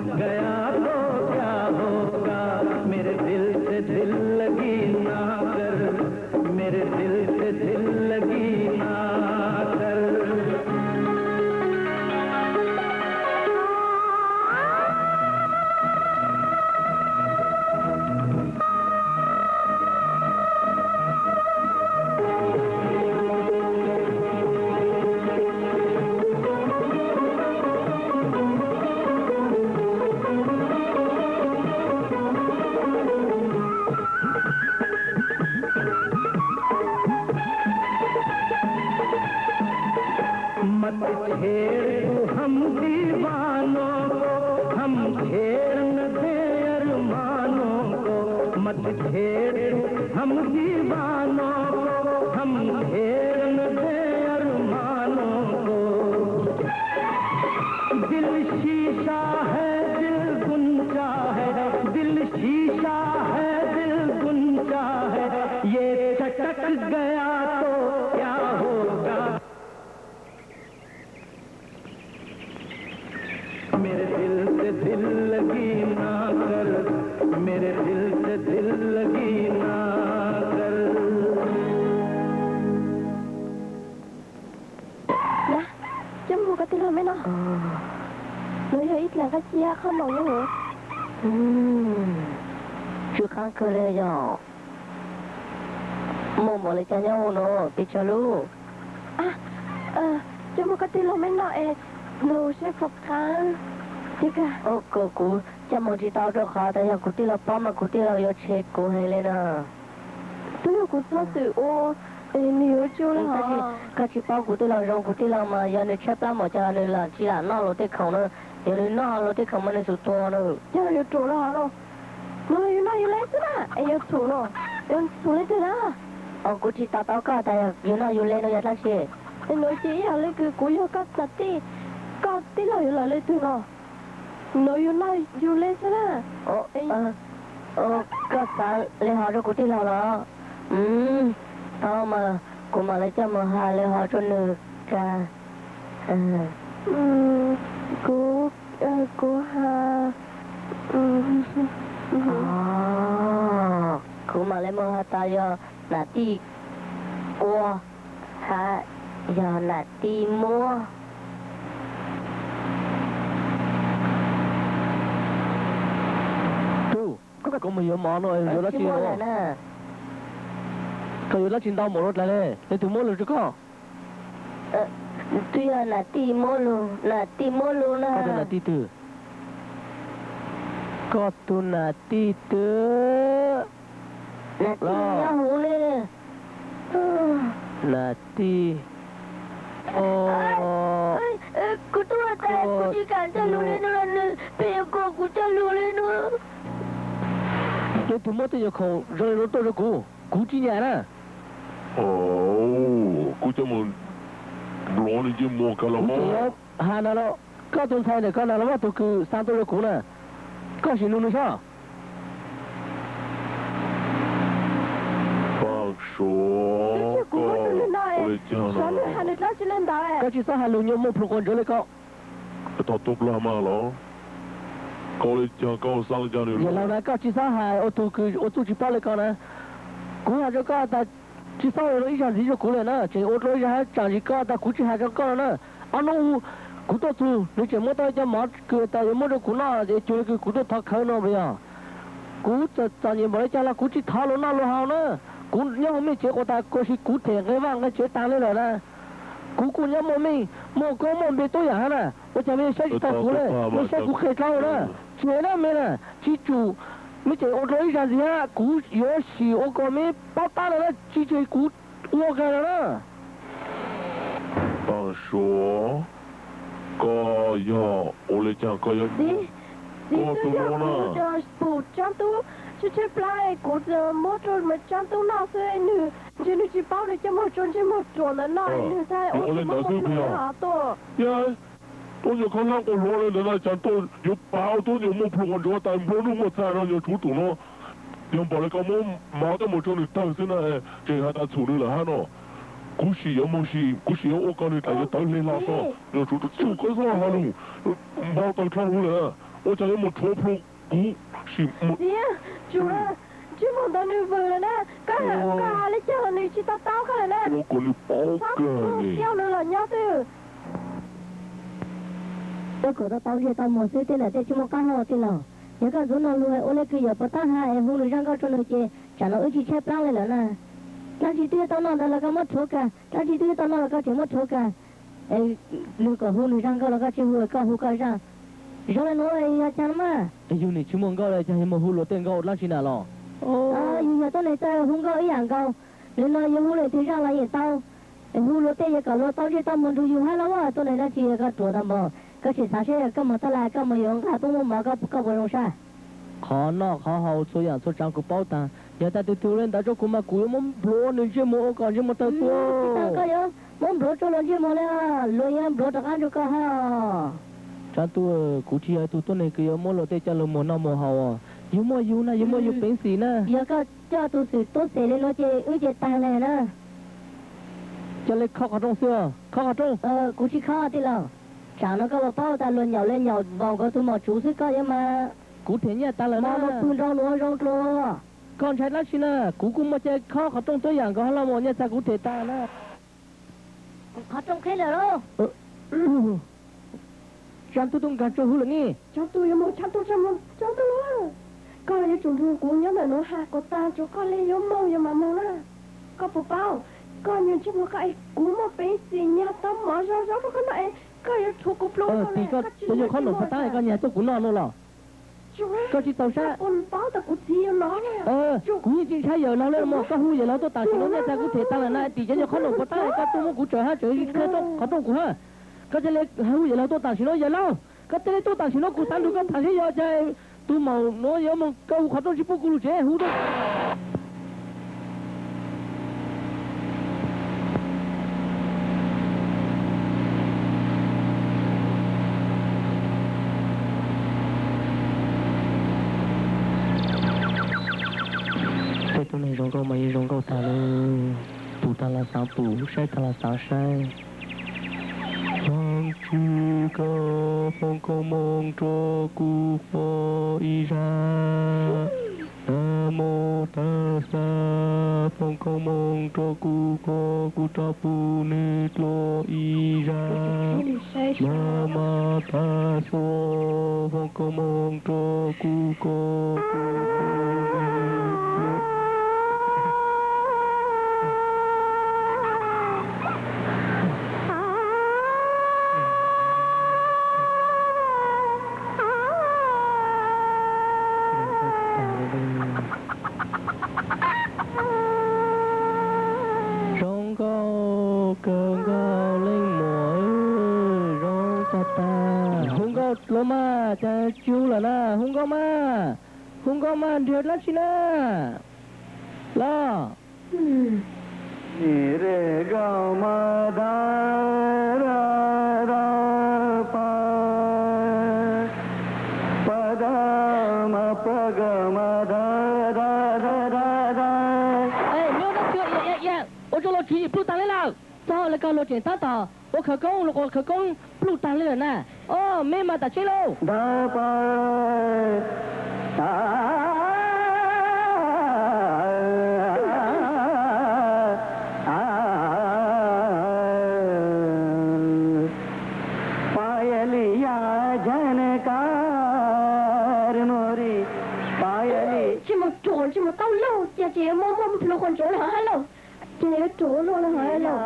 गया तो क्या होगा, मेरे दिल से दिल लगी ना कर, मेरे दिल से दिल लगी ना कर। मत छेड़ तू हम दीवानों को, हम छेड़ न दे अरमानों को। मत छेड़ तू हम दीवानों को, हम छेड़ न दे अरमानों को। दिल शीशा है, दिल गुंजा है, दिल शीशा है, दिल गुंजा है, ये चटक गया तो क्या होगा। मेरे दिल से दिल लगी ना कर, मेरे दिल से दिल लगी ना कर। Coj mus koj tij laug me no. Nws yog ib dlaag qab cia qhov no yog. Tsw qaab kawg le yog. Muaj npaum le caag nyob huv no peb tsawg lub? Coj mus koj tij laug me no es nws seb puas qab. Ua kawg kuv coj mus tsis tau rau qhov tas yog kuv tij laug paub mas kuv tij laug yuav tshev kuv heev le na. Twb yog kuv txhob txwm ua, nws yuav tsuj le. Koj tsis paub kuv tij laug zoo, kuv tij laug mas yog nws tshaib plab mas cas nws lam tsis lam noj luag tej khoom na. Yog nws noj luag tej khoom mas nws xub tuag na. Yog yuav ruam los hov los, no yus noj yus le xwb na, es yog txhum no, yog txhum le twg na? Os, kuv tsis to taub koj tas yog yus noj yus le no yog dlaab tsi. Es no ces ib yam li kws kuv yog koj tij, koj tij laug yuav lawm le twg no, no yus noj yus le xwb na. Koj xav le hov rau kuv tij laug los? Tau mas, kuv mam li coj mus has le hov rau nws kag. Kuv, kuv has, kuv mam li mus has tas yog nam tij ua, hab yog nam tij muab. Tub, koj mus yuav mov no yuav dab tsi? Koj yuav dab tsi ntau npaum no dlaag le? Leej twg muab lug rau koj? Twb yog nam tij muab lug, nam tij muab lug na. Koj tus nam tij twg? Koj tus nam tij twg? Nam tij nyob huv ne. Nam tij. Kuv tub has tas kuv tsis kam coj lug le no, nws pheej yuav kom kuv coj lug le no. Leej twg muab tej nyuag khoom zoo li no tuaj rau kuv? Kuv tsis nyam na. Kuv coj mus nplov nws ntsej muag kag los. Kuv tseem yuav has no los, koj tus ntxhais ntawm koj na los muab tug kws xa tuaj rau kuv na, koj sim nug nws saib. Paj Suav, koj ua le caag no? Koj tsis txhob has lug nyuaj muaj plhu quas ntsuav le koj. Tog tuab plag mas los, koj ua le caag, koj xaav le caag nws? Yawm laug na, koj tsis txhob has ua tug kws ua txuj tsis paub le koj na. Kuv has rau koj tas tsis txhob ua ib zag ntxiv rau kuv lawm na, tseem ua dlua ib zag hab tsaam ntsis koj tas kuv tsis has rau koj no na. Ob hnub kuv tuaj txug nws tseem muab tau cov mov kws tas yuav muab rau kuv noj es cuag le kws kuv tuaj thov khawv no puas yog? Kuv txom nyem npaum le caag los kuv tsis thov luag noj luag haus na. Kuv nyob huv mej tsev quas tas kuv sim kuv them nqe vaj nqe tsev taag le lawm na. Kuv kuj nyob muaj mej, muaj koob muaj npe tuab yaam hab na, ua caag mej saib tsis taug kuv le? Mej saib kuv qhe dlawb na. Tsis na mej na, tsis tsum mej tseem ua dlua ib zag ntxiv hab, kuv yuav sim ua kom mej paub tab lawm na, tsis tseg kuv ua kag lawm na. Paj Suav, koj yog ua le caag koj yuav koj tug no na? Pum tsaab tub tshaib tshaib plab, kuv muab rau mas tsaab tub noj xwb, nws ntshe nws tsis paub, nws coj muag tsua ntsej muag ruam ntawd noj, nws txhais ua le ntawd xwb puas yog? Tuab nyuag khaub hlab quas hluav le ntawd na, caag tuaj yuav pav ua tuab nyuag muaj plhu quas ntsuav tas nplua nuj muaj txhaj no nyuag tshuv tum no. Yog npaum le koj muab mov coj mus rau nws tawg xwb na, tseem has tas txhum nws lawm hab no. Kuv sim yuav moog sim, kuv sim yuav ua kom nws tas yuav tawv le hlo xwb, nyuag tshuv tum koj txhob has lug, npau taws dlhau lug lawm na. Ua cas yuav mus rhuav plhu kuv sim mus. Txiv, tsuav, ntsej muag ntawd nws vwm lawm na, koj hais li cas los nws tsis to taub koj lawm na. Ua kom nws paub kawg li. Thiab nws los nyob twg. Ua kom tau tau ntsej tau muag xwb tej ntawm tej tsis muaj qab hau tij laug. Yog koj ntxub no lus ua li kws yawm puas tab hais es hu nws zaj nkauj rau nws ces tsam no wb tsis tshaib plab li lawm na. Dlaab tsi twb tau noj ntawd los koj muab rhuav kag, dlaab tsi twb tau noj los koj tseem muab rhuav kag. Nws kom hu nws zaj nkauj los koj tsis hu, koj hu koj zaj. Zoo li nuav yog cas no mas. Yug nim tsis muaj nkauj li cas yug mus hu luag tej nkauj dlaab tsi na los? Yug yog tuab neeg txawj hu nkauj ib yam nkaus, nim no yug hu leej twg zaj los yeej tau. Hu luag tej yog kom luag tau ntsej tau muag nrug yug hab los. Tuab neeg dlaab tsi koj ruam tag npaum, koj sim xav seb koj mus taj laj koj mus yuav nqaj puab muab mov koj puas zoo sab? Qhov noj qhov haus txhua yam txhua tsaav kuv paub taag. Yog tas tug tug le ntawd rua kuv mas kuv yuav muab npluav nws ntsej muag ua kom ntsej muag tawg tuaj. Koj yuav muab npluav rua luag ntsej muag le, luag yuav npluav rov qab rua koj hab. Tsaav Tuj, kuv tsis yog tug tuab neeg kws yuav muab luag tej coj lug muag noj muag haus. Yug muaj yug na, yug muaj yug peev xwm na. Yog koj coj tug xwm tuab xwm le nuav ces wb ces taag le na. Coj le khob qhov rooj xwb, khob qhov rooj. Kuv tsis khob tij laug. Tsam no koj puas paub tas luag nyaum le nyaum npaum nkaus tug maum tsuv xwb koj yuav mas. Kuv them nyiaj taag lawm na. Pw nrau nuav zoo dlua. Koj ntshai dlaab tsi na, kuv kuj muaj cai khob qhov rooj tuab yam nkaus hab los mas nyiaj txag kuv them taag na. Qhov rooj qheb lawm lauj. Tsaav Tuj tub nkaag tsuag hu lawm ne. Tsaav Tuj yuav moog, Tsaav Tuj, Tsaav Tuj, koj yuav tsum nrug kuv nyob ntawm nuav has kuas taag tsuav koj le yuav moog yuav mam moog na. Koj puas paub, koj nyuag ntsej muag koj es kuv muaj peev xwm nyag tau mov zoo zoo rua koj noj es koj yuav rhuav kuv plhu. Tig koj cov nyuag khob noom puas tab koj nyag tuaj kuv noj no los? Koj tsis txaus sab. Kuv yeej tsis ntshai yawm laug le mas, koj hu yawm laug tuaj tam sim no nyiaj txag kuv them taag lawm na, tim cov nyuag khob noom puas tab koj tuaj muab kuv tsawm hab tsawm qhia rau qhov rooj kuv hab. Koj ca le hu yawm laug tuaj tam sim no yawm laug, koj ca le tuaj tam sim no kuv xav nrug koj tham seb yog cas tug maum nuav yuav moog koj hu qhov rooj tsis pub kuv lug tsev hu rau. Tej tuab neeg zoo nkauj mas yeej zoo nkauj taag le, pum taag los xaav pum, saib taag los xaav saib. Vaajtswv koj foom koob moov rua kuv quaj ib zag. Namo tassa, foom koob moov rua kuv quaj, kuv rov pum nwg dlua ib zag. Namo tassa, foom koob moov rua kuv quaj, kuv pum nwg dlua. Zoo nkauj kawg nkaus leej muam, zoo tag tag. Hu nkauj los mas, cas tsis hu lawm na, hu nkauj mas, hu nkauj mas, nrhiav dlaab tsi na los? Nyob dab tsi ua rau luag tswv yim plub taag le lawm? Txog le koj luag tseem tab tom ua khawv koob, luag ua khawv koob plub taag le lawm na. O, me mas tam tseeb lauj. Ntsej muag ruam, ntsej muag taub lauj, cas tseem muaj muaj plhu quas ntsoov le hov hab lauj. Ces yuav ruam luaj le hov lauj.